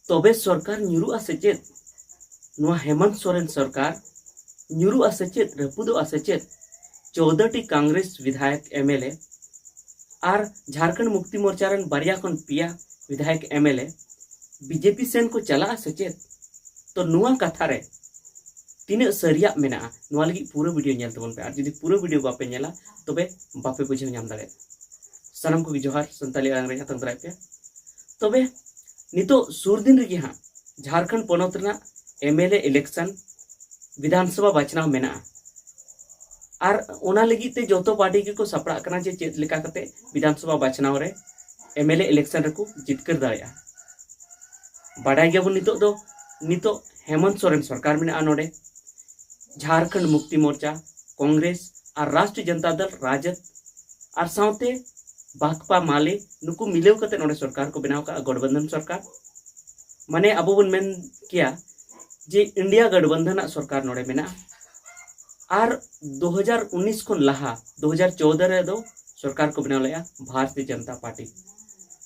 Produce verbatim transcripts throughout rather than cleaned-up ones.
ᱛᱚᱵᱮ ᱥᱚᱨᱠᱟᱨ ᱧᱩᱨᱩᱜᱼᱟ ᱥᱮ ᱪᱮᱫ? ᱱᱚᱣᱟ ᱦᱮᱢᱚᱱᱛ ᱥᱚᱨᱮᱱ ᱥᱚᱨᱠᱟᱨ ᱧᱩᱨᱩᱜᱼᱟ ᱥᱮ ᱪᱮᱫ, ᱨᱟᱹᱯᱩᱫᱚᱜᱼᱟ ᱥᱮ ᱪᱮᱫ? ᱪᱳᱫᱫᱳ ᱴᱤ ᱠᱚᱝᱜᱨᱮᱥ ᱵᱤᱫᱷᱟᱭᱚᱠ, ᱮᱢ ᱮᱞ ᱮ ᱟᱨ ᱡᱷᱟᱲᱠᱷᱚᱸᱰ ᱢᱩᱠᱛᱤ ᱢᱳᱨᱪᱟ ᱨᱮᱱ ᱵᱟᱨᱭᱟ ᱠᱷᱚᱱ ᱯᱮᱭᱟ ᱵᱤᱫᱷᱟᱭᱚᱠ, ᱮᱢ L A B J P ᱥᱮᱱ ᱠᱚ ᱪᱟᱞᱟᱜᱼᱟ ᱥᱮ ᱪᱮᱫ? ᱛᱚ, ᱱᱚᱣᱟ ᱠᱟᱛᱷᱟ ᱨᱮ ᱛᱤᱱᱟᱹᱜ ᱥᱟᱹᱨᱤᱭᱟᱜ ᱢᱮᱱᱟᱜᱼᱟ, ᱱᱚᱣᱟ ᱞᱟᱹᱜᱤᱫ ᱯᱩᱨᱟᱹ ᱵᱷᱤᱰᱤᱭᱳ ᱧᱮᱞ ᱛᱟᱵᱚᱱ ᱯᱮ᱾ ᱟᱨ ᱡᱩᱫᱤ ᱯᱩᱨᱟᱹ ᱵᱷᱤᱰᱤᱭᱳ ᱵᱟᱯᱮ ᱧᱮᱞᱟ, ᱛᱚᱵᱮ ᱵᱟᱯᱮ ᱵᱩᱡᱷᱟᱹᱣ ᱧᱟᱢ ᱫᱟᱲᱮᱭᱟᱜᱼᱟ᱾ ᱥᱟᱱᱟᱢ ᱠᱚᱜᱮ ᱡᱚᱦᱟᱨ, ᱥᱟᱱᱛᱟᱲᱤ ᱟᱲᱟᱝ ᱨᱮ ᱟᱛᱟᱝ ᱫᱟᱨᱟᱭ ᱯᱮ᱾ ᱛᱚᱵᱮ ᱱᱤᱛᱚᱜ ᱥᱩᱨ ᱫᱤᱱ ᱨᱮᱜᱮ ᱦᱟᱸᱜ ᱡᱷᱟᱲᱠᱷᱚᱸᱰ ᱯᱚᱱᱚᱛ ᱨᱮᱱᱟᱜ ᱮᱢ ᱮᱞ ᱮ ᱤᱞᱮᱠᱥᱚᱱ, ᱵᱤᱫᱷᱟᱱ ᱥᱚᱵᱷᱟ ᱵᱟᱪᱷᱱᱟᱣ ᱢᱮᱱᱟᱜᱼᱟ᱾ ᱟᱨ ᱚᱱᱟ ᱞᱟᱹᱜᱤᱫ ᱛᱮ ᱡᱚᱛᱚ ᱯᱟᱨᱴᱤ ᱜᱮᱠᱚ ᱥᱟᱯᱲᱟᱜ ᱠᱟᱱᱟ ᱡᱮ ᱪᱮᱫ ᱞᱮᱠᱟ ᱠᱟᱛᱮ ᱵᱤᱫᱷᱟᱱ ᱥᱚᱵᱷᱟ ᱵᱟᱪᱷᱱᱟᱣ ᱨᱮ ᱮᱢ ᱮᱞ ᱮ ᱤᱞᱮᱠᱥᱚᱱ ᱨᱮᱠᱚ ᱡᱤᱛᱠᱟᱹᱨ ᱫᱟᱲᱮᱭᱟᱜᱼᱟ᱾ ᱵᱟᱰᱟᱭ ᱜᱮᱭᱟᱵᱚᱱ ᱱᱤᱛᱚᱜ ᱫᱚ, ᱱᱤᱛᱚᱜ ᱦᱮᱢᱚᱱᱛ ᱥᱚᱨᱮᱱ ᱥᱚᱨᱠᱟᱨ ᱢᱮᱱᱟᱜᱼᱟ ᱱᱚᱰᱮ᱾ ᱡᱷᱟᱲᱠᱷᱚᱸᱰ ᱢᱩᱠᱛᱤ ᱢᱳᱨᱪᱟ, ᱠᱚᱝᱜᱨᱮᱥ ᱟᱨ ᱨᱟᱥᱴᱨᱤᱭᱚ ᱡᱚᱱᱛᱟ ᱫᱚᱞ, ᱨᱟᱡᱚᱫ, ᱟᱨ ᱥᱟᱶᱛᱮ ᱵᱷᱟᱠᱯᱟ ᱢᱟᱞᱮ, ᱱᱩᱠᱩ ᱢᱤᱞᱟᱹᱣ ᱠᱟᱛᱮ ᱱᱚᱰᱮ ᱥᱚᱨᱠᱟᱨ ᱠᱚ ᱵᱮᱱᱟᱣ ᱠᱟᱜᱼᱟ, ᱜᱚᱴᱵᱚᱱᱫᱷᱚᱱ ᱥᱚᱨᱠᱟᱨ᱾ ᱢᱟᱱᱮ ᱟᱵᱚ ᱵᱚᱱ ᱢᱮᱱ ᱠᱮᱭᱟ ᱡᱮ ᱤᱱᱰᱤᱭᱟ ᱜᱚᱴᱵᱚᱱᱫᱷᱚᱱ ᱟᱜ ᱥᱚᱨᱠᱟᱨ ᱱᱚᱰᱮ ᱢᱮᱱᱟᱜᱼᱟ᱾ ᱟᱨ ᱫᱩ ᱦᱟᱡᱟᱨ ᱩᱱᱤᱥ ᱠᱷᱚᱱ ᱞᱟᱦᱟ, ᱫᱩ ᱦᱟᱡᱟᱨ ᱪᱳᱫᱫᱳ ᱨᱮᱫᱚ ᱥᱚᱨᱠᱟᱨ ᱠᱚ ᱵᱮᱱᱟᱣ ᱞᱮᱫᱼᱟ ᱵᱷᱟᱨᱚᱛᱤᱭᱚ ᱡᱚᱱᱚᱛᱟ ᱯᱟᱨᱴᱤ,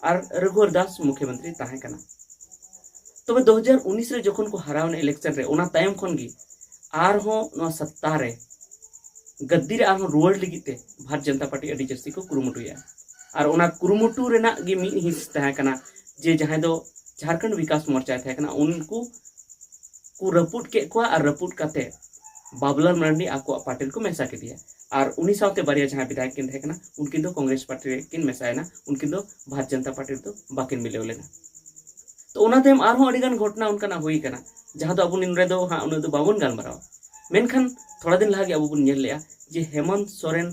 ᱟᱨ ᱨᱚᱜᱷᱩᱵᱚᱨ ᱫᱟᱥ ᱢᱩᱠᱷᱭᱚᱢᱚᱱᱛᱨᱤ ᱛᱟᱦᱮᱸ ᱠᱟᱱᱟ᱾ ᱛᱚᱵᱮ ᱫᱩ ᱦᱟᱡᱟᱨ ᱩᱱᱤᱥ ᱨᱮ ᱡᱚᱠᱷᱚᱱ ᱠᱚ ᱦᱟᱨᱟᱣ ᱮᱱᱟ ᱤᱞᱮᱠᱥᱚᱱ ᱨᱮ, ᱚᱱᱟ ᱛᱟᱭᱚᱢ ᱠᱷᱚᱱ ᱜᱮ ᱟᱨᱦᱚᱸ ᱱᱚᱣᱟ ᱥᱚᱛᱛᱟ ᱨᱮ, ᱜᱟᱫᱽᱫᱤ ᱨᱮ ᱟᱨᱦᱚᱸ ᱨᱩᱣᱟᱹᱲ ᱞᱟᱹᱜᱤᱫ ᱛᱮ ᱵᱷᱟᱨᱚᱛ ᱡᱚᱱᱚᱛᱟ ᱯᱟᱨᱴᱤ ᱟᱹᱰᱤ ᱡᱟᱹᱥᱛᱤ ᱠᱚ ᱠᱩᱨᱩᱢᱩᱴᱩᱭᱟ᱾ ᱟᱨ ᱚᱱᱟ ᱠᱩᱨᱩᱢᱩᱴᱩ ᱨᱮᱱᱟᱜ ᱜᱮ ᱢᱤᱫ ᱦᱤᱸᱥ ᱛᱟᱦᱮᱸ ᱠᱟᱱᱟ ᱡᱮ ᱡᱟᱦᱟᱸᱭ ᱫᱚ ᱡᱷᱟᱲᱠᱷᱚᱸᱰ ᱵᱤᱠᱟᱥ ᱢᱳᱨᱪᱟ ᱛᱟᱦᱮᱸ ᱠᱟᱱᱟ, ᱩᱱᱠᱩ ᱠᱚ ᱨᱟᱹᱯᱩᱫ ᱠᱮᱫ ᱠᱚᱣᱟ ᱟᱨ ᱨᱟᱹᱯᱩᱫ ᱠᱟᱛᱮ ᱵᱟᱵᱩᱞᱟᱞ ᱢᱟᱨᱟᱱᱰᱤ ᱟᱠᱚᱣᱟᱜ ᱯᱟᱨᱴᱤ ᱨᱮᱠᱚ ᱢᱮᱥᱟ ᱠᱮᱫᱮᱭᱟ᱾ ᱟᱨ ᱩᱱᱤ ᱥᱟᱶᱛᱮ ᱵᱟᱨᱭᱟ ᱡᱟᱦᱟᱸᱭ ᱵᱤᱫᱷᱟᱭᱚᱠ ᱠᱤᱱ ᱛᱟᱦᱮᱸ ᱠᱟᱱᱟ, ᱩᱱᱠᱤᱱ ᱫᱚ ᱠᱚᱝᱜᱨᱮᱥ ᱯᱟᱨᱴᱤ ᱨᱮᱠᱤᱱ ᱢᱮᱥᱟᱭᱮᱱᱟ, ᱩᱱᱠᱤᱱ ᱫᱚ ᱵᱷᱟᱨᱚᱛ ᱡᱚᱱᱚᱛᱟ ᱯᱟᱨᱴᱤ ᱨᱮᱫᱚ ᱵᱟᱹᱠᱤᱱ ᱢᱤᱞᱟᱹᱣ ᱞᱮᱱᱟ᱾ ᱛᱚ, ᱚᱱᱟ ᱛᱟᱭᱚᱢ ᱟᱨᱦᱚᱸ ᱟᱹᱰᱤ ᱜᱟᱱ ᱜᱷᱚᱴᱚᱱᱟ ᱚᱱᱠᱟᱱᱟᱜ ᱦᱩᱭ ᱟᱠᱟᱱᱟ, ᱡᱟᱦᱟᱸ ᱫᱚ ᱟᱵᱚ ᱱᱚᱰᱮ ᱫᱚ ᱦᱟᱸᱜ ᱩᱱᱟᱹᱜ ᱫᱚ ᱵᱟᱵᱚᱱ ᱜᱟᱞᱢᱟᱨᱟᱣᱟ᱾ ᱢᱮᱱᱠᱷᱟᱱ ᱛᱷᱚᱲᱟ ᱫᱤᱱ ᱞᱟᱦᱟ ᱜᱮ ᱟᱵᱚ ᱵᱚᱱ ᱧᱮᱞ ᱞᱮᱜᱼᱟ ᱡᱮ ᱦᱮᱢᱚᱱᱛ ᱥᱚᱨᱮᱱ,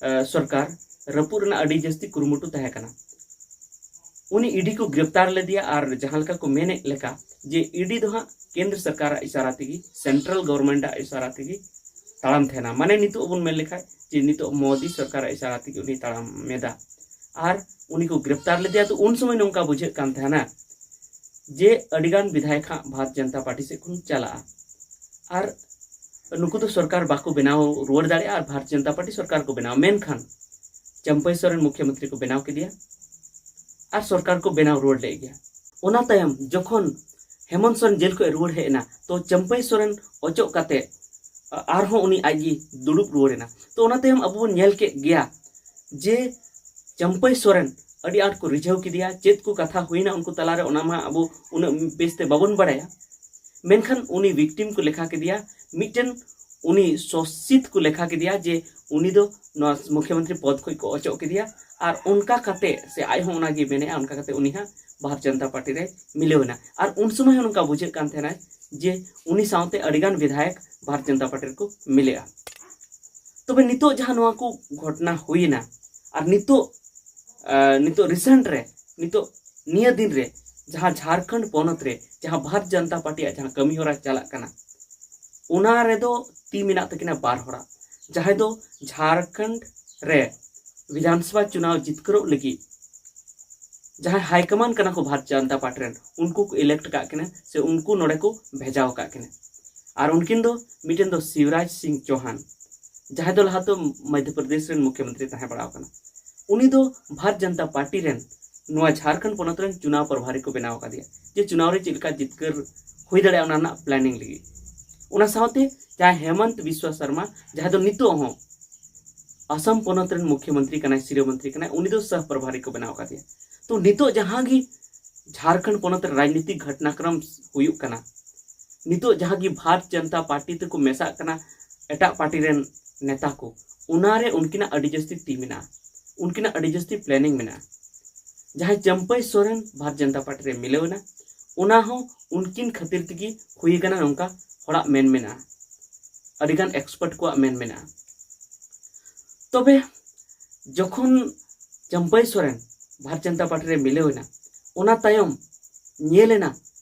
ᱟᱸ, ᱥᱚᱨᱠᱟᱨ ᱨᱟᱹᱯᱩᱫ ᱨᱮᱱᱟᱜ ᱟᱹᱰᱤ ᱡᱟᱹᱥᱛᱤ ᱠᱩᱨᱩᱢᱩᱴᱩ ᱛᱟᱦᱮᱸ ᱠᱟᱱᱟ᱾ ᱩᱱᱤ ᱤ ᱰᱤ ᱠᱚ ᱜᱨᱮᱯᱛᱟᱨ ᱞᱮᱫᱮᱭᱟ ᱟᱨ ᱡᱟᱦᱟᱸ ᱞᱮᱠᱟ ᱠᱚ ᱢᱮᱱᱮᱫ ᱞᱮᱠᱟ ᱡᱮ ᱤ ᱰᱤ ᱫᱚ ᱦᱟᱸᱜ ᱠᱮᱱᱫᱨᱚ ᱥᱚᱨᱠᱟᱨᱟᱜ ᱤᱥᱟᱨᱟ ᱛᱮᱜᱮ, ᱥᱮᱱᱴᱨᱟᱞ ᱜᱚᱵᱷᱚᱨᱱᱢᱮᱱᱴ ᱟᱜ ᱤᱥᱟᱨᱟ ᱛᱮᱜᱮ ᱛᱟᱲᱟᱢ ᱛᱟᱦᱮᱱᱟ᱾ ᱢᱟᱱᱮ ᱱᱤᱛᱚᱜ ᱵᱚᱱ ᱢᱮᱱ ᱞᱮᱠᱷᱟᱡ ᱡᱮ ᱱᱤᱛᱚᱜ ᱢᱳᱫᱤ ᱥᱚᱨᱠᱟᱨᱟᱜ ᱤᱥᱟᱨᱟ ᱛᱮᱜᱮ ᱩᱱᱤ ᱛᱟᱲᱟᱢ ᱮᱫᱟ᱾ ᱟᱨ ᱩᱱᱤ ᱠᱚ ᱜᱨᱮᱯᱛᱟᱨ ᱞᱮᱫᱮᱭᱟ, ᱛᱚ ᱩᱱ ᱥᱚᱢᱚᱭ ᱱᱚᱝᱠᱟ ᱵᱩᱡᱷᱟᱹᱜ ᱠᱟᱱ ᱛᱟᱦᱮᱱᱟ ᱡᱮ ᱟᱹᱰᱤᱜᱟᱱ ᱵᱤᱫᱷᱟᱭᱚᱠ ᱦᱟᱸᱜ ᱵᱷᱟᱨᱚᱛ ᱡᱚᱱᱚᱛᱟ ᱯᱟᱨᱴᱤ ᱥᱮᱫ ᱠᱷᱚᱱ ᱪᱟᱞᱟᱜᱼᱟ᱾ ᱟᱨ ᱱᱩᱠᱩ ᱫᱚ ᱥᱚᱨᱠᱟᱨ ᱵᱟᱠᱚ ᱵᱮᱱᱟᱣ ᱨᱩᱣᱟᱹᱲ ᱫᱟᱲᱮᱭᱟᱜᱼᱟ ᱟᱨ ᱵᱷᱟᱨᱚᱛ ᱡᱚᱱᱚᱛᱟ ᱯᱟᱨᱴᱤ ᱥᱚᱨᱠᱟᱨ ᱠᱚ ᱵᱮᱱᱟᱣᱟ᱾ ᱢᱮᱱᱠᱷᱟᱱ ᱪᱟᱢᱯᱟᱹᱭ ᱥᱚᱨᱮᱱ ᱢᱩᱠᱷᱭᱚᱢᱚᱱᱛᱨᱤ ᱠᱚ ᱵᱮᱱᱟᱣ ᱠᱮᱫᱮᱭᱟ ᱟᱨ ᱥᱚᱨᱠᱟᱨ ᱠᱚ ᱵᱮᱱᱟᱣ ᱨᱩᱣᱟᱹᱲ ᱞᱮᱫ ᱜᱮᱭᱟ᱾ ᱚᱱᱟ ᱛᱟᱭᱚᱢ ᱡᱚᱠᱷᱚᱱ ᱦᱮᱢᱚᱱᱛ ᱥᱚᱨᱮᱱ ᱡᱮᱞ ᱠᱷᱚᱱ ᱨᱩᱣᱟᱹᱲ ᱦᱮᱡ ᱮᱱᱟ, ᱛᱚ ᱪᱟᱹᱢᱯᱟᱹᱭ ᱥᱚᱨᱮᱱ ᱚᱪᱚᱜ ᱠᱟᱛᱮ ᱟᱨᱦᱚᱸ ᱩᱱᱤ ᱟᱡ ᱜᱮ ᱫᱩᱲᱩᱵ ᱨᱩᱣᱟᱹᱲ ᱮᱱᱟ᱾ ᱛᱚ ᱚᱱᱟ ᱛᱟᱭᱚᱢ ᱟᱵᱚ ᱵᱚᱱ ᱧᱮᱞ ᱠᱮᱫ ᱜᱮᱭᱟ ᱡᱮ ᱪᱟᱹᱢᱯᱟᱹᱭ ᱥᱚᱨᱮᱱ ᱟᱹᱰᱤ ᱟᱸᱴ ᱠᱚ ᱨᱤᱡᱷᱟᱹᱣ ᱠᱮᱫᱮᱭᱟ᱾ ᱪᱮᱫ ᱠᱚ ᱠᱟᱛᱷᱟ ᱦᱩᱭᱱᱟ ᱩᱱᱠᱩ ᱛᱟᱞᱟᱨᱮ, ᱚᱱᱟ ᱢᱟ ᱟᱵᱚ ᱩᱱᱟᱹᱜ ᱵᱮᱥᱛᱮ ᱵᱟᱵᱚᱱ ᱵᱟᱲᱟᱭᱟ, ᱢᱮᱱᱠᱷᱟᱱ ᱩᱱᱤ ᱵᱷᱤᱠᱴᱤᱢ ᱠᱚ ᱞᱮᱠᱷᱟ ᱠᱮᱫᱮᱭᱟ, ᱢᱤᱫᱴᱮᱱ ᱩᱱᱤ ᱥᱚᱥᱤᱛ ᱠᱚ ᱞᱮᱠᱷᱟ ᱠᱮᱫᱮᱭᱟ ᱡᱮ ᱩᱱᱤ ᱫᱚ ᱱᱚᱣᱟ ᱢᱩᱠᱷᱭᱚᱢᱚᱱᱛᱨᱤ ᱯᱚᱫᱽ ᱠᱷᱚᱱ ᱠᱚ ᱚᱪᱚᱜ ᱠᱮᱫᱮᱭᱟ᱾ ᱟᱨ ᱚᱱᱠᱟ ᱠᱟᱛᱮ ᱥᱮ ᱟᱡ ᱦᱚᱸ ᱚᱱᱟᱜᱮ ᱢᱮᱱᱮᱫᱼᱟ, ᱚᱱᱠᱟ ᱠᱟᱛᱮ ᱩᱱᱤ ᱦᱟᱸᱜ ᱵᱷᱟᱨᱚᱛ ᱡᱚᱱᱚᱛᱟ ᱯᱟᱨᱴᱤ ᱨᱮ ᱢᱤᱞᱟᱹᱣ ᱮᱱᱟ᱾ ᱟᱨ ᱩᱱ ᱥᱚᱢᱚᱭ ᱦᱚᱸ ᱱᱚᱝᱠᱟ ᱵᱩᱡᱷᱟᱹᱜ ᱠᱟᱱ ᱛᱟᱦᱮᱱᱟ ᱡᱮ ᱩᱱᱤ ᱥᱟᱶᱛᱮ ᱟᱹᱰᱤᱜᱟᱱ ᱵᱤᱫᱷᱟᱭᱚᱠ ᱵᱷᱟᱨᱚᱛ ᱡᱚᱱᱚᱛᱟ ᱯᱟᱨᱴᱤ ᱨᱮᱠᱚ ᱢᱤᱞᱟᱹᱜᱼᱟ᱾ ᱛᱚᱵᱮ ᱱᱤᱛᱚᱜ ᱡᱟᱦᱟᱸ ᱱᱚᱣᱟ ᱠᱚ ᱜᱷᱚᱴᱱᱟ ᱦᱩᱭᱮᱱᱟ, ᱟᱨ ᱱᱤᱛᱚᱜ ᱱᱤᱛᱚᱜ ᱨᱤᱥᱮᱱᱴ ᱨᱮ, ᱱᱤᱛᱚᱜ ᱱᱤᱭᱟᱹ ᱫᱤᱱ ᱨᱮ ᱡᱟᱦᱟᱸ ᱡᱷᱟᱲᱠᱷᱚᱸᱰ ᱯᱚᱱᱚᱛ ᱨᱮ ᱡᱟᱦᱟᱸ ᱵᱷᱟᱨᱚᱛ ᱡᱚᱱᱚᱛᱟ ᱯᱟᱨᱴᱤᱭᱟᱜ ᱡᱟᱦᱟᱸ ᱠᱟᱹᱢᱤ ᱦᱚᱨᱟ ᱪᱟᱞᱟᱜ ᱠᱟᱱᱟ, ᱚᱱᱟ ᱨᱮᱫᱚ ᱛᱤ ᱢᱮᱱᱟᱜ ᱛᱟᱹᱠᱤᱱᱟ ᱵᱟᱨ ᱦᱚᱲᱟᱜ, ᱡᱟᱦᱟᱸᱭ ᱫᱚ ᱡᱷᱟᱲᱠᱷᱚᱸᱰ ᱨᱮ ᱵᱤᱫᱷᱟᱱ ᱥᱚᱵᱷᱟ ᱪᱩᱱᱟᱣ ᱡᱤᱛᱠᱟᱹᱨᱚᱜ ᱞᱟᱹᱜᱤᱫ ᱡᱟᱦᱟᱸᱭ ᱦᱟᱭ ᱠᱟᱢᱟᱱᱰ ᱠᱟᱱᱟ ᱠᱚ ᱵᱷᱟᱨᱚᱛ ᱡᱚᱱᱚᱛᱟ ᱯᱟᱨᱴᱤ ᱨᱮᱱ, ᱩᱱᱠᱩ ᱠᱚ ᱤᱞᱮᱠᱴ ᱟᱠᱟᱫ ᱠᱤᱱᱟ ᱥᱮ ᱩᱱᱠᱩ ᱱᱚᱰᱮ ᱠᱚ ᱵᱷᱮᱡᱟ ᱟᱠᱟᱫ ᱠᱤᱱᱟ᱾ ᱟᱨ ᱩᱱᱠᱤᱱ ᱫᱚ, ᱢᱤᱫᱴᱮᱱ ᱫᱚ ᱥᱤᱵᱨᱟᱡᱽ ᱥᱤᱝ ᱪᱳᱦᱟᱱ, ᱡᱟᱦᱟᱸᱭ ᱫᱚ ᱞᱟᱦᱟ ᱫᱚ ᱢᱚᱫᱽᱫᱷᱚ ᱯᱨᱚᱫᱮᱥ ᱨᱮᱱ ᱢᱩᱠᱷᱭᱚᱢᱚᱱᱛᱨᱤ ᱛᱟᱦᱮᱸ ᱵᱟᱲᱟᱣ ᱟᱠᱟᱱᱟ᱾ ᱩᱱᱤ ᱫᱚ ᱵᱷᱟᱨᱚᱛ ᱡᱚᱱᱚᱛᱟ ᱯᱟᱨᱴᱤ ᱨᱮᱱ ᱱᱚᱣᱟ ᱡᱷᱟᱲᱠᱷᱚᱸᱰ ᱯᱚᱱᱚᱛ ᱨᱮᱱ ᱪᱩᱱᱟᱣ ᱯᱨᱚᱵᱷᱟᱨᱤ ᱠᱚ ᱵᱮᱱᱟᱣ ᱟᱠᱟᱫᱮᱭᱟ, ᱡᱮ ᱪᱩᱱᱟᱣ ᱨᱮ ᱪᱮᱫ ᱞᱮᱠᱟ ᱡᱤᱛᱠᱟᱹᱨ ᱦᱩᱭ ᱫᱟᱲᱮᱭᱟᱜᱼᱟ ᱚᱱᱟ ᱨᱮᱱᱟᱜ ᱯᱞᱮᱱᱤᱝ ᱞᱟᱹᱜᱤᱫ᱾ ᱚᱱᱟ ᱥᱟᱶᱛᱮ ᱡᱟᱦᱟᱸᱭ ᱦᱮᱢᱚᱱᱛ ᱵᱤᱥᱣᱟ ᱥᱚᱨᱢᱟ, ᱡᱟᱦᱟᱸᱭ ᱫᱚ ᱱᱤᱛᱚᱜ ᱦᱚᱸ ᱟᱥᱟᱢ ᱯᱚᱱᱚᱛ ᱨᱮᱱ ᱢᱩᱠᱷᱭᱚᱢᱚᱱᱛᱨᱤ ᱠᱟᱱᱟᱭ, ᱥᱤᱨᱟᱹ ᱢᱚᱱᱛᱨᱤ ᱠᱟᱱᱟᱭ, ᱩᱱᱤ ᱫᱚ ᱥᱚᱦ ᱯᱨᱚᱵᱷᱟᱨᱤ ᱠᱚ ᱵᱮᱱᱟᱣ ᱟᱠᱟᱫᱮᱭᱟ᱾ ᱛᱚ ᱱᱤᱛᱚᱜ ᱡᱟᱦᱟᱸ ᱜᱮ ᱡᱷᱟᱲᱠᱷᱚᱸᱰ ᱯᱚᱱᱚᱛ ᱨᱮ ᱨᱟᱡᱽᱱᱤᱛᱤᱠ ᱜᱷᱚᱴᱱᱟᱠᱨᱚᱢ ᱦᱩᱭᱩᱜ ᱠᱟᱱᱟ, ᱱᱤᱛᱚᱜ ᱡᱟᱦᱟᱸ ᱜᱮ ᱵᱷᱟᱨᱚᱛ ᱡᱚᱱᱚᱛᱟ ᱯᱟᱨᱴᱤ ᱛᱮᱠᱚ ᱢᱮᱥᱟᱜ ᱠᱟᱱᱟ ᱮᱴᱟᱜ ᱯᱟᱨᱴᱤ ᱨᱮᱱ ᱱᱮᱛᱟ ᱠᱚ, ᱚᱱᱟᱨᱮ ᱩᱱᱠᱤᱱᱟᱜ ᱟᱹᱰᱤ ᱡᱟᱹᱥᱛᱤ ᱛᱤ ᱢᱮᱱᱟᱜᱼᱟ, ᱩᱱᱠᱤᱱᱟᱜ ᱟᱹᱰᱤ ᱡᱟᱹᱥᱛᱤ ᱯᱞᱮᱱᱤᱝ ᱢᱮᱱᱟᱜᱼᱟ᱾ ᱡᱟᱦᱟᱸᱭ ᱪᱟᱹᱢᱯᱟᱹᱭ ᱥᱚᱨᱮᱱ ᱵᱷᱟᱨᱚᱛ ᱡᱚᱱᱚᱛᱟ ᱯᱟᱨᱴᱤ ᱨᱮ ᱢᱤᱞᱟᱹᱣ ᱮᱱᱟ, ᱚᱱᱟ ᱦᱚᱸ ᱩᱱᱠᱤᱱ ᱠᱷᱟᱹᱛᱤᱨ ᱛᱮᱜᱮ ᱦᱩᱭ ᱟᱠᱟᱱᱟ, ᱱᱚᱝᱠᱟ ᱦᱚᱲᱟᱜ ᱢᱮᱱ ᱢᱮᱱᱟᱜᱼᱟ, ᱟᱹᱰᱤᱜᱟᱱ ᱮᱠᱥᱯᱟᱨᱴ ᱠᱚᱣᱟᱜ ᱢᱮᱱ ᱢᱮᱱᱟᱜᱼᱟ᱾ ᱛᱚᱵᱮ ᱡᱚᱠᱷᱚᱱ ᱪᱟᱹᱢᱯᱟᱹᱭ ᱥᱚᱨᱮᱱ ᱵᱷᱟᱨᱚᱛ ᱡᱚᱱᱚᱛᱟ ᱯᱟᱨᱴᱤ ᱨᱮ ᱢᱤᱞᱟᱹᱣ ᱮᱱᱟ, ᱚᱱᱟ ᱛᱟᱭᱚᱢ ᱧᱮᱞ ᱮᱱᱟ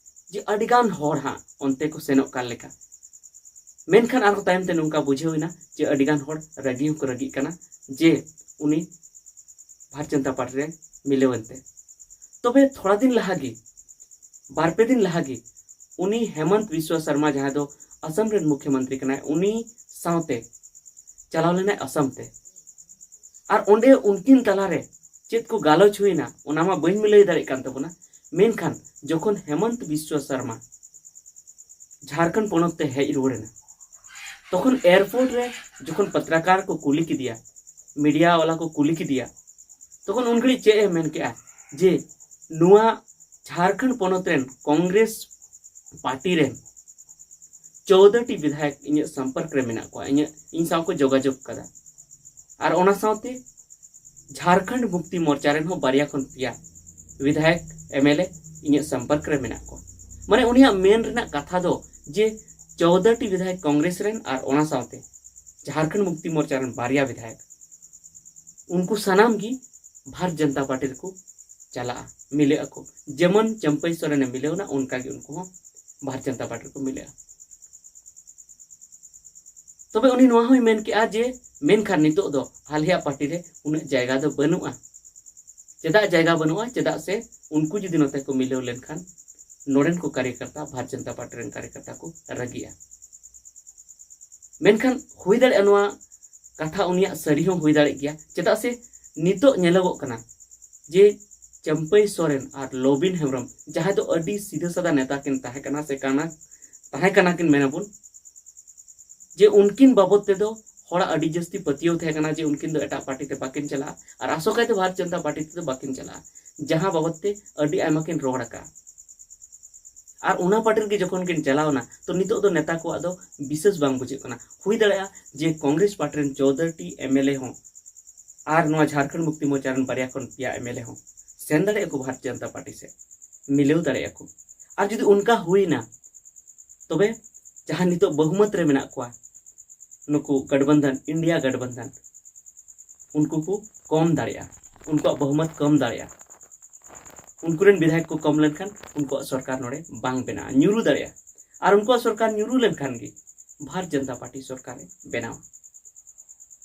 ᱡᱮ ᱟᱹᱰᱤᱜᱟᱱ ᱦᱚᱲ ᱦᱟᱸᱜ ᱚᱱᱛᱮ ᱠᱚ ᱥᱮᱱᱚᱜ ᱠᱟᱱ ᱞᱮᱠᱟ᱾ ᱢᱮᱱᱠᱷᱟᱱ ᱟᱨᱦᱚᱸ ᱛᱟᱭᱚᱢ ᱛᱮ ᱱᱚᱝᱠᱟ ᱵᱩᱡᱷᱟᱹᱣ ᱮᱱᱟ ᱡᱮ ᱟᱹᱰᱤᱜᱟᱱ ᱦᱚᱲ ᱨᱟᱹᱜᱤ ᱦᱚᱸᱠᱚ ᱨᱟᱹᱜᱤᱜ ᱠᱟᱱᱟ ᱡᱮ ᱩᱱᱤ ᱵᱷᱟᱨᱚᱛ ᱡᱚᱱᱚᱛᱟ ᱯᱟᱨᱴᱤ ᱨᱮ ᱢᱤᱞᱟᱹᱣ ᱮᱱᱛᱮ᱾ ᱛᱚᱵᱮ ᱛᱷᱚᱲᱟ ᱫᱤᱱ ᱞᱟᱦᱟ ᱜᱮ, ᱵᱟᱨ ᱯᱮ ᱫᱤᱱ ᱞᱟᱦᱟ ᱜᱮ, ᱩᱱᱤ ᱦᱮᱢᱚᱱᱛ ᱵᱤᱥᱣᱟ ᱥᱚᱨᱢᱟ, ᱡᱟᱦᱟᱸᱭ ᱫᱚ ᱟᱥᱟᱢ ᱨᱮᱱ ᱢᱩᱠᱷᱭᱚᱢᱚᱱᱛᱨᱤ ᱠᱟᱱᱟᱭ, ᱩᱱᱤ ᱥᱟᱶᱛᱮ ᱪᱟᱞᱟᱣ ᱞᱮᱱᱟᱭ ᱟᱥᱟᱢ ᱛᱮ᱾ ᱟᱨ ᱚᱸᱰᱮ ᱩᱱᱠᱤᱱ ᱛᱟᱞᱟᱨᱮ ᱪᱮᱫ ᱠᱚ ᱜᱟᱞᱚᱪ ᱦᱩᱭᱱᱟ, ᱚᱱᱟ ᱢᱟ ᱵᱟᱹᱧ ᱞᱟᱹᱭ ᱫᱟᱲᱮᱭᱟᱜ ᱠᱟᱱ ᱛᱟᱵᱚᱱᱟ, ᱢᱮᱱᱠᱷᱟᱱ ᱡᱚᱠᱷᱚᱱ ᱦᱮᱢᱚᱱᱛ ᱵᱤᱥᱣᱟ ᱥᱚᱨᱢᱟ ᱡᱷᱟᱲᱠᱷᱚᱸᱰ ᱯᱚᱱᱚᱛ ᱛᱮ ᱦᱮᱡ ᱨᱩᱣᱟᱹᱲ ᱮᱱᱟ, ᱛᱚᱠᱷᱚᱱ ᱮᱭᱟᱨᱯᱳᱨᱴ ᱨᱮ ᱡᱚᱠᱷᱚᱱ ᱯᱚᱛᱨᱟᱠᱟᱨ ᱠᱚ ᱠᱩᱞᱤ ᱠᱮᱫᱮᱭᱟ, ᱢᱤᱰᱤᱭᱟ ᱣᱟᱞᱟ ᱠᱚ ᱠᱩᱞᱤ ᱠᱮᱫᱮᱭᱟ, ᱛᱚᱠᱷᱚᱱ ᱩᱱ ᱜᱷᱟᱹᱲᱤᱡ ᱪᱮᱫ ᱮ ᱢᱮᱱ ᱠᱮᱜᱼᱟ ᱡᱮ ᱱᱚᱣᱟ ᱡᱷᱟᱲᱠᱷᱚᱸᱰ ᱯᱚᱱᱚᱛ ᱨᱮᱱ ᱠᱚᱝᱜᱨᱮᱥ ᱯᱟᱨᱴᱤ ᱨᱮᱱ ᱪᱳᱣᱫᱚ ᱴᱤ ᱵᱤᱫᱷᱟᱭᱚᱠ ᱤᱧᱟᱹᱜ ᱥᱚᱢᱯᱚᱨᱠ ᱨᱮ ᱢᱮᱱᱟᱜ ᱠᱚᱣᱟ, ᱤᱧᱟᱹᱜ, ᱤᱧ ᱥᱟᱶ ᱠᱚ ᱡᱳᱜᱟᱡᱳᱜᱽ ᱠᱟᱫᱟ᱾ ᱟᱨ ᱚᱱᱟ ᱥᱟᱶᱛᱮ ᱡᱷᱟᱲᱠᱷᱚᱸᱰ ᱢᱩᱠᱛᱤ ᱢᱳᱨᱪᱟ ᱨᱮᱱ ᱦᱚᱸ ᱵᱟᱨᱭᱟ ᱠᱷᱚᱱ ᱯᱮᱭᱟ ᱵᱤᱫᱷᱟᱭᱚᱠ, ᱮᱢ ᱮᱞ ᱮ ᱤᱧᱟᱹᱜ ᱥᱚᱢᱯᱚᱨᱠ ᱨᱮ ᱢᱮᱱᱟᱜ ᱠᱚᱣᱟ᱾ ᱢᱟᱱᱮ ᱩᱱᱤᱭᱟᱜ ᱢᱮᱱ ᱨᱮᱱᱟᱜ ᱠᱟᱛᱷᱟ ᱫᱚ ᱡᱮ ᱪᱳᱣᱫᱚ ᱴᱤ ᱵᱤᱫᱷᱟᱭᱚᱠ ᱠᱚᱝᱜᱨᱮᱥ ᱨᱮᱱ ᱟᱨ ᱚᱱᱟ ᱥᱟᱶᱛᱮ ᱡᱷᱟᱲᱠᱷᱚᱸᱰ ᱢᱩᱠᱛᱤ ᱢᱳᱨᱪᱟ ᱨᱮᱱ ᱵᱟᱨᱭᱟ ᱵᱤᱫᱷᱟᱭᱚᱠ, ᱩᱱᱠᱩ ᱥᱟᱱᱟᱢ ᱜᱮ ᱵᱷᱟᱨᱚᱛ ᱡᱚᱱᱚᱛᱟ ᱯᱟᱨᱴᱤ ᱨᱮᱠᱚ ᱪᱟᱞᱟᱜᱼᱟ, ᱢᱤᱞᱟᱹᱜ ᱟᱠᱚ᱾ ᱡᱮᱢᱚᱱ ᱪᱟᱹᱢᱯᱟᱹᱭ ᱥᱚᱨᱮᱱᱮ ᱢᱤᱞᱟᱹᱣ ᱮᱱᱟ, ᱚᱱᱠᱟ ᱜᱮ ᱩᱱᱠᱩ ᱦᱚᱸ ᱵᱷᱟᱨᱚᱛ ᱡᱚᱱᱚᱛᱟ ᱯᱟᱨᱴᱤ ᱨᱮᱠᱚ ᱢᱤᱞᱟᱹᱜᱼᱟ᱾ ᱛᱚᱵᱮ ᱩᱱᱤ ᱱᱚᱣᱟ ᱦᱚᱸᱭ ᱢᱮᱱ ᱠᱮᱜᱼᱟ ᱡᱮ ᱢᱮᱱᱠᱷᱟᱱ ᱱᱤᱛᱚᱜ ᱫᱚ ᱟᱞᱮᱭᱟᱜ ᱯᱟᱨᱴᱤ ᱨᱮ ᱩᱱᱟᱹᱜ ᱡᱟᱭᱜᱟ ᱫᱚ ᱵᱟᱹᱱᱩᱜᱼᱟ᱾ ᱪᱮᱫᱟᱜ ᱡᱟᱭᱜᱟ ᱵᱟᱹᱱᱩᱜᱼᱟ? ᱪᱮᱫᱟᱜ ᱥᱮ ᱩᱱᱠᱩ ᱡᱩᱫᱤ ᱱᱚᱛᱮ ᱠᱚ ᱢᱤᱞᱟᱹᱣ ᱞᱮᱱᱠᱷᱟᱱ ᱱᱚᱰᱮᱱ ᱠᱚ ᱠᱟᱨᱭᱚᱠᱚᱨᱛᱟ, ᱵᱷᱟᱨᱚᱛ ᱡᱚᱱᱚᱛᱟ ᱯᱟᱨᱴᱤ ᱨᱮᱱ ᱠᱟᱨᱭᱚᱠᱚᱨᱛᱟ ᱠᱚ ᱨᱟᱹᱜᱤᱜᱼᱟ᱾ ᱢᱮᱱᱠᱷᱟᱱ ᱦᱩᱭ ᱫᱟᱲᱮᱭᱟᱜᱼᱟ ᱱᱚᱣᱟ ᱠᱟᱛᱷᱟ ᱩᱱᱤᱭᱟᱜ ᱥᱟᱹᱨᱤ ᱦᱚᱸ ᱦᱩᱭ ᱫᱟᱲᱮᱭᱟᱜ ᱜᱮᱭᱟ, ᱪᱮᱫᱟᱜ ᱥᱮ ᱱᱤᱛᱚᱜ ᱧᱮᱞᱚᱜᱚᱜ ᱠᱟᱱᱟ ᱡᱮ ᱪᱟᱹᱢᱯᱟᱹᱭ ᱥᱚᱨᱮᱱ ᱟᱨ ᱞᱚᱵᱤᱱ ᱦᱮᱢᱵᱨᱚᱢ, ᱡᱟᱦᱟᱸᱭ ᱫᱚ ᱟᱹᱰᱤ ᱥᱤᱫᱷᱟᱹ ᱥᱟᱫᱟ ᱱᱮᱛᱟ ᱠᱤᱱ ᱛᱟᱦᱮᱸ ᱠᱟᱱᱟ ᱥᱮ ᱠᱟᱱᱟ, ᱛᱟᱦᱮᱸ ᱠᱟᱱᱟ ᱠᱤᱱ ᱢᱮᱱᱟᱵᱚᱱ, ᱡᱮ ᱩᱱᱠᱤᱱ ᱵᱟᱵᱚᱫ ᱛᱮᱫᱚ ᱦᱚᱲᱟᱜ ᱟᱹᱰᱤ ᱡᱟᱹᱥᱛᱤ ᱯᱟᱹᱛᱭᱟᱹᱣ ᱛᱟᱦᱮᱸ ᱠᱟᱱᱟ ᱡᱮ ᱩᱱᱠᱤᱱ ᱫᱚ ᱮᱴᱟᱜ ᱯᱟᱨᱴᱤ ᱛᱮ ᱵᱟᱹᱠᱤᱱ ᱪᱟᱞᱟᱜᱼᱟ, ᱟᱨ ᱟᱥᱚᱠᱟᱭᱛᱮ ᱵᱷᱟᱨᱚᱛ ᱡᱚᱱᱚᱛᱟ ᱯᱟᱨᱴᱤ ᱛᱮᱫᱚ ᱵᱟᱹᱠᱤᱱ ᱪᱟᱞᱟᱜᱼᱟ, ᱡᱟᱦᱟᱸ ᱵᱟᱵᱚᱫ ᱛᱮ ᱟᱹᱰᱤ ᱟᱭᱢᱟ ᱠᱤᱱ ᱨᱚᱲ ᱟᱠᱟᱫᱼᱟ᱾ ᱟᱨ ᱚᱱᱟ ᱯᱟᱨᱴᱤ ᱨᱮᱜᱮ ᱡᱚᱠᱷᱚᱱ ᱠᱤᱱ ᱪᱟᱞᱟᱣ ᱮᱱᱟ, ᱛᱚ ᱱᱤᱛᱚᱜ ᱫᱚ ᱱᱮᱛᱟ ᱠᱚᱣᱟᱜ ᱫᱚ ᱵᱤᱥᱮᱥ ᱵᱟᱝ ᱵᱩᱡᱷᱟᱹᱜ ᱠᱟᱱᱟ᱾ ᱦᱩᱭ ᱫᱟᱲᱮᱭᱟᱜᱼᱟ ᱡᱮ ᱠᱚᱝᱜᱨᱮᱥ ᱯᱟᱨᱴᱤ ᱨᱮᱱ ᱪᱳᱣᱫᱚ ᱴᱤ ᱮᱢ ᱮᱞ ᱮ ᱦᱚᱸ ᱟᱨ ᱱᱚᱣᱟ ᱡᱷᱟᱲᱠᱷᱚᱸᱰ ᱢᱩᱠᱛᱤ ᱢᱳᱨᱪᱟ ᱨᱮᱱ ᱵᱟᱨᱭᱟ ᱠᱷᱚᱱ ᱯᱮᱭᱟ ᱮᱢ ᱮᱞ ᱮ ᱦᱚᱸ ᱥᱮᱱ ᱫᱟᱲᱮᱭᱟᱜᱼᱟ ᱠᱚ ᱵᱷᱟᱨᱚᱛ ᱡᱚᱱᱚᱛᱟ ᱯᱟᱨᱴᱤ ᱥᱮᱫ, ᱢᱤᱞᱟᱹᱣ ᱫᱟᱲᱮᱭᱟᱜᱼᱟ ᱠᱚ᱾ ᱟᱨ ᱡᱩᱫᱤ ᱚᱱᱠᱟ ᱦᱩᱭᱱᱟ, ᱛᱚᱵᱮ ᱡᱟᱦᱟᱸ ᱱᱤᱛᱚᱜ ᱵᱚᱦᱩᱢᱚᱛ ᱨᱮ ᱢᱮᱱᱟᱜ ᱠᱚᱣᱟ, ᱱᱩᱠᱩ ᱜᱟᱴᱵᱟᱱᱫᱷᱟᱱ, ᱤᱱᱰᱤᱭᱟ ᱜᱟᱴᱵᱟᱱᱫᱷᱟᱱ, ᱩᱱᱠᱩ ᱠᱚ ᱠᱚᱢ ᱫᱟᱲᱮᱭᱟᱜᱼᱟ, ᱩᱱᱠᱩᱣᱟᱜ ᱵᱚᱦᱩᱢᱚᱛ ᱠᱚᱢ ᱫᱟᱲᱮᱭᱟᱜᱼᱟ᱾ ᱩᱱᱠᱩ ᱨᱮᱱ ᱵᱤᱫᱷᱟᱭᱚᱠ ᱠᱚ ᱠᱚᱢ ᱞᱮᱱᱠᱷᱟᱱ ᱩᱱᱠᱩᱣᱟᱜ ᱥᱚᱨᱠᱟᱨ ᱱᱚᱰᱮ ᱵᱟᱝ ᱵᱮᱱᱟᱜᱼᱟ, ᱧᱩᱨᱩ ᱫᱟᱲᱮᱭᱟᱜᱼᱟ᱾ ᱟᱨ ᱩᱱᱠᱩᱣᱟᱜ ᱥᱚᱨᱠᱟᱨ ᱧᱩᱨᱩ ᱞᱮᱱᱠᱷᱟᱱ ᱜᱮ ᱵᱷᱟᱨᱚᱛ ᱡᱚᱱᱚᱛᱟ ᱯᱟᱨᱴᱤ ᱥᱚᱨᱠᱟᱨᱮ ᱵᱮᱱᱟᱣᱟ᱾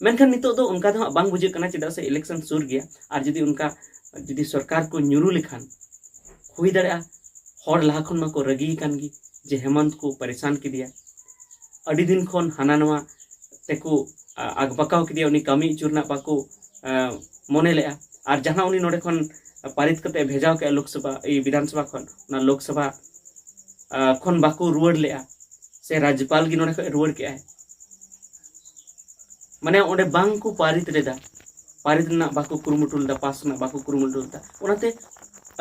ᱢᱮᱱᱠᱷᱟᱱ ᱱᱤᱛᱚᱜ ᱫᱚ ᱚᱱᱠᱟ ᱫᱚ ᱦᱟᱸᱜ ᱵᱟᱝ ᱵᱩᱡᱷᱟᱹᱜ ᱠᱟᱱᱟ, ᱪᱮᱫᱟᱜ ᱥᱮ ᱤᱞᱮᱠᱥᱚᱱ ᱥᱩᱨ ᱜᱮᱭᱟ᱾ ᱟᱨ ᱡᱩᱫᱤ ᱚᱱᱠᱟ, ᱡᱩᱫᱤ ᱥᱚᱨᱠᱟᱨ ᱠᱚ ᱧᱩᱨᱩ ᱞᱮᱠᱷᱟᱱ, ᱦᱩᱭ ᱫᱟᱲᱮᱭᱟᱜᱼᱟ ᱦᱚᱲ ᱞᱟᱦᱟ ᱠᱷᱚᱱ ᱢᱟᱠᱚ ᱨᱟᱹᱜᱤ ᱟᱠᱟᱱ ᱜᱮ ᱡᱮ ᱦᱮᱢᱚᱱᱛ ᱠᱚ ᱯᱟᱨᱤᱥᱟᱱ ᱠᱮᱫᱮᱭᱟ, ᱟᱹᱰᱤ ᱫᱤᱱ ᱠᱷᱚᱱ ᱦᱟᱱᱟ ᱱᱚᱣᱟ ᱛᱮᱠᱚ, ᱟ, ᱟᱠᱵᱟᱠᱟᱣ ᱠᱮᱫᱮᱭᱟ, ᱩᱱᱤ ᱠᱟᱹᱢᱤ ᱦᱚᱪᱚ ᱨᱮᱱᱟᱜ ᱵᱟᱠᱚ, ᱟ, ᱢᱚᱱᱮ ᱞᱮᱫᱼᱟ᱾ ᱟᱨ ᱡᱟᱦᱟᱸ ᱩᱱᱤ ᱱᱚᱰᱮ ᱠᱷᱚᱱ ᱯᱟᱨᱤᱛ ᱠᱟᱛᱮ ᱵᱷᱮᱡᱟᱣ ᱠᱮᱜᱼᱟ ᱞᱳᱠᱥᱚᱵᱷᱟ, ᱮᱭ, ᱵᱤᱫᱷᱟᱱ ᱥᱚᱵᱷᱟ ᱠᱷᱚᱱ, ᱚᱱᱟ ᱞᱳᱠᱥᱚᱵᱷᱟ, ᱟ, ᱠᱷᱚᱱ ᱵᱟᱠᱚ ᱨᱩᱣᱟᱹᱲ ᱞᱮᱜᱼᱟ, ᱥᱮ ᱨᱟᱡᱽᱡᱚᱯᱟᱞ ᱜᱮ ᱱᱚᱰᱮ ᱠᱷᱚᱱ ᱨᱩᱣᱟᱹᱲ ᱠᱮᱜᱼᱟᱭ᱾ ᱢᱟᱱᱮ ᱚᱸᱰᱮ ᱵᱟᱝ ᱠᱚ ᱯᱟᱨᱤᱛ ᱞᱮᱫᱟ, ᱯᱟᱨᱤᱛ ᱨᱮᱱᱟᱜ ᱵᱟᱠᱚ ᱠᱩᱨᱩᱢᱩᱴᱩ ᱞᱮᱫᱟ, ᱯᱟᱥ ᱨᱮᱱᱟᱜ ᱵᱟᱠᱚ ᱠᱩᱨᱩᱢᱩᱴᱩ ᱞᱮᱫᱟ᱾ ᱚᱱᱟᱛᱮ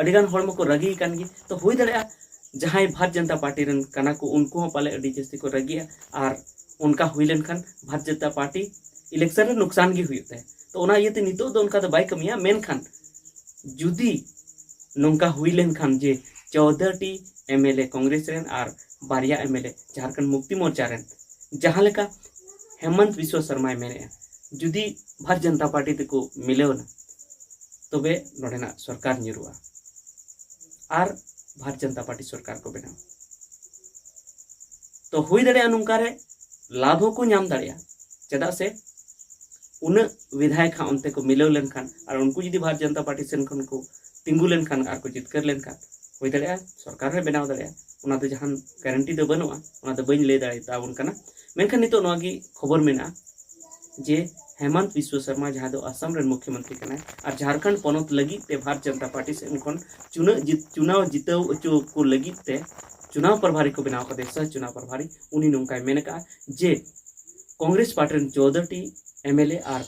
ᱟᱹᱰᱤᱜᱟᱱ ᱦᱚᱲ ᱢᱟᱠᱚ ᱨᱟᱹᱜᱤ ᱟᱠᱟᱱ ᱜᱮ᱾ ᱛᱚ ᱦᱩᱭ ᱫᱟᱲᱮᱭᱟᱜᱼᱟ ᱡᱟᱦᱟᱸᱭ ᱵᱷᱟᱨᱚᱛ ᱡᱚᱱᱚᱛᱟ ᱯᱟᱨᱴᱤ ᱨᱮᱱ ᱠᱟᱱᱟ ᱠᱚ, ᱩᱱᱠᱩ ᱦᱚᱸ ᱯᱟᱞᱮ ᱟᱹᱰᱤ ᱡᱟᱹᱥᱛᱤ ᱠᱚ ᱨᱟᱹᱜᱤᱜᱼᱟ᱾ ᱟᱨ ᱚᱱᱠᱟ ᱦᱩᱭ ᱞᱮᱱᱠᱷᱟᱱ ᱵᱷᱟᱨᱚᱛ ᱡᱚᱱᱚᱛᱟ ᱯᱟᱨᱴᱤ ᱤᱞᱮᱠᱥᱚᱱ ᱨᱮ ᱱᱩᱠᱥᱟᱱ ᱜᱮ ᱦᱩᱭᱩᱜ ᱛᱟᱭᱟ᱾ ᱛᱚ ᱚᱱᱟ ᱤᱭᱟᱹᱛᱮ ᱱᱤᱛᱚᱜ ᱫᱚ ᱚᱱᱠᱟ ᱫᱚ ᱵᱟᱭ ᱠᱟᱹᱢᱤᱭᱟ᱾ ᱢᱮᱱᱠᱷᱟᱱ ᱡᱩᱫᱤ ᱱᱚᱝᱠᱟ ᱦᱩᱭ ᱞᱮᱱᱠᱷᱟᱱ ᱡᱮ ᱪᱳᱫᱽᱫᱳ T M L A Congress ᱨᱮᱱ ᱟᱨ ᱵᱟᱨᱭᱟ ᱮᱢ ᱮᱞ ᱮ ᱡᱷᱟᱲᱠᱷᱚᱸᱰ ᱢᱩᱠᱛᱤ ᱢᱳᱨᱪᱟ ᱨᱮᱱ, ᱡᱟᱦᱟᱸ ᱞᱮᱠᱟ ᱦᱮᱢᱚᱱᱛ ᱵᱤᱥᱣᱟ ᱥᱚᱨᱢᱟᱭ ᱢᱮᱱᱮᱫᱼᱟ, ᱡᱩᱫᱤ ᱵᱷᱟᱨᱚᱛ ᱡᱚᱱᱚᱛᱟ ᱯᱟᱨᱴᱤ ᱛᱮᱠᱚ ᱢᱤᱞᱟᱹᱣ ᱮᱱᱟ, ᱛᱚᱵᱮ ᱱᱚᱰᱮᱱᱟᱜ ᱥᱚᱨᱠᱟᱨ ᱧᱩᱨᱩᱜᱼᱟ ᱟᱨ ᱵᱷᱟᱨᱚᱛ ᱡᱚᱱᱚᱛᱟ ᱯᱟᱨᱴᱤ ᱥᱚᱨᱠᱟᱨ ᱠᱚ ᱵᱮᱱᱟᱣᱟ᱾ ᱛᱚ ᱦᱩᱭ ᱫᱟᱲᱮᱭᱟᱜᱼᱟ ᱱᱚᱝᱠᱟ ᱨᱮ ᱞᱟᱵᱷ ᱦᱚᱸᱠᱚ ᱧᱟᱢ ᱫᱟᱲᱮᱭᱟᱜᱼᱟ, ᱪᱮᱫᱟᱜ ᱥᱮ ᱩᱱᱟᱹᱜ ᱵᱤᱫᱷᱟᱭᱚᱠ ᱦᱟᱸᱜ ᱚᱱᱛᱮ ᱠᱚ ᱢᱤᱞᱟᱹᱣ ᱞᱮᱱᱠᱷᱟᱱ ᱟᱨ ᱩᱱᱠᱩ ᱡᱩᱫᱤ ᱵᱷᱟᱨᱚᱛ ᱡᱚᱱᱚᱛᱟ ᱯᱟᱨᱴᱤ ᱥᱮᱱ ᱠᱷᱚᱱ ᱠᱚ ᱛᱤᱸᱜᱩ ᱞᱮᱱᱠᱷᱟᱱ ᱟᱨ ᱠᱚ ᱡᱤᱛᱠᱟᱹᱨ ᱞᱮᱱᱠᱷᱟᱱ, ᱦᱩᱭ ᱫᱟᱲᱮᱭᱟᱜᱼᱟ ᱥᱚᱨᱠᱟᱨ ᱦᱚᱸᱭ ᱵᱮᱱᱟᱣ ᱫᱟᱲᱮᱭᱟᱜᱼᱟ᱾ ᱚᱱᱟ ᱫᱚ ᱡᱟᱦᱟᱱ ᱜᱟᱨᱮᱱᱴᱤ ᱫᱚ ᱵᱟᱹᱱᱩᱜᱼᱟ, ᱚᱱᱟ ᱫᱚ ᱵᱟᱹᱧ ᱞᱟᱹᱭ ᱫᱟᱲᱮᱭᱟᱛᱟᱵᱚᱱ ᱠᱟᱱᱟ᱾ ᱢᱮᱱᱠᱷᱟᱱ ᱱᱤᱛᱚᱜ ᱱᱚᱣᱟ ᱜᱮ ᱠᱷᱚᱵᱚᱨ ᱢᱮᱱᱟᱜᱼᱟ ᱡᱮ ᱦᱮᱢᱚᱱᱛ ᱵᱤᱥᱣᱟ ᱥᱚᱨᱢᱟ, ᱡᱟᱦᱟᱸᱭ ᱫᱚ ᱟᱥᱟᱢ ᱨᱮᱱ ᱢᱩᱠᱷᱭᱚᱢᱚᱱᱛᱨᱤ ᱠᱟᱱᱟᱭ ᱟᱨ ᱡᱷᱟᱲᱠᱷᱚᱸᱰ ᱯᱚᱱᱚᱛ ᱞᱟᱹᱜᱤᱫ ᱛᱮ ᱵᱷᱟᱨᱚᱛ ᱡᱚᱱᱚᱛᱟ ᱯᱟᱨᱴᱤ ᱥᱮᱱ ᱠᱷᱚᱱ ᱪᱩᱱᱟᱹᱣ ᱡᱤᱛ-, ᱪᱩᱱᱟᱣ ᱡᱤᱛᱟᱹᱣ ᱦᱚᱪᱚ ᱠᱚ ᱞᱟᱹᱜᱤᱫ ᱛᱮ ᱪᱩᱱᱟᱣ ᱯᱨᱚᱵᱷᱟᱨᱤ ᱠᱚ ᱵᱮᱱᱟᱣ ᱠᱟᱫᱮᱭᱟ, ᱥᱚᱦ ᱪᱩᱱᱟᱣ ᱯᱨᱚᱵᱷᱟᱨᱤ, ᱩᱱᱤ ᱱᱚᱝᱠᱟᱭ ᱢᱮᱱ ᱟᱠᱟᱫᱼᱟ ᱡᱮ ᱠᱚᱝᱜᱨᱮᱥ ᱯᱟᱨᱴᱤ ᱨᱮᱱ ᱪᱳᱫᱽᱫᱳ ᱴᱤ ᱮᱢ ᱮᱞ ᱮ ᱟᱨ,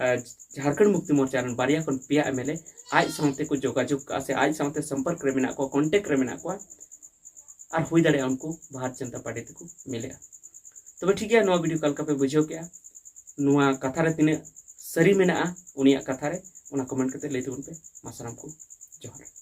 ᱟᱨ ᱡᱷᱟᱲᱠᱷᱚᱸᱰ ᱢᱩᱠᱛᱤ ᱢᱳᱨᱪᱟ ᱨᱮᱱ ᱵᱟᱨᱭᱟ ᱠᱷᱚᱱ ᱯᱮᱭᱟ ᱮᱢ ᱮᱞ ᱮ ᱟᱡ ᱥᱟᱶᱛᱮ ᱠᱚ ᱡᱳᱜᱟᱡᱳᱜᱽ ᱠᱟᱜᱼᱟ ᱥᱮ ᱟᱡ ᱥᱟᱶᱛᱮ ᱥᱚᱢᱯᱚᱨᱠ ᱨᱮ ᱢᱮᱱᱟᱜ ᱠᱚᱣᱟ, ᱠᱚᱱᱴᱮᱠᱴ ᱨᱮ ᱢᱮᱱᱟᱜ ᱠᱚᱣᱟ, ᱟᱨ ᱦᱩᱭ ᱫᱟᱲᱮᱭᱟᱜᱼᱟ ᱩᱱᱠᱩ ᱵᱷᱟᱨᱚᱛ ᱡᱚᱱᱚᱛᱟ ᱯᱟᱨᱴᱤ ᱛᱮᱠᱚ ᱢᱤᱞᱟᱹᱜᱼᱟ᱾ ᱛᱚᱵᱮ ᱴᱷᱤᱠ ᱜᱮᱭᱟ, ᱱᱚᱣᱟ ᱵᱷᱤᱰᱤᱭᱳ ᱚᱠᱟ ᱞᱮᱠᱟ ᱯᱮ ᱵᱩᱡᱷᱟᱹᱣ ᱠᱮᱜᱼᱟ? ᱱᱚᱣᱟ ᱠᱟᱛᱷᱟ ᱨᱮ ᱛᱤᱱᱟᱹᱜ ᱥᱟᱹᱨᱤ ᱢᱮᱱᱟᱜᱼᱟ ᱩᱱᱤᱭᱟᱜ ᱠᱟᱛᱷᱟ ᱨᱮ, ᱚᱱᱟ ᱠᱚᱢᱮᱱᱴ ᱠᱟᱛᱮ ᱞᱟᱹᱭ ᱛᱟᱵᱚᱱ ᱯᱮ᱾ ᱢᱟ ᱥᱟᱱᱟᱢ ᱠᱚ ᱡᱚᱦᱟᱨ᱾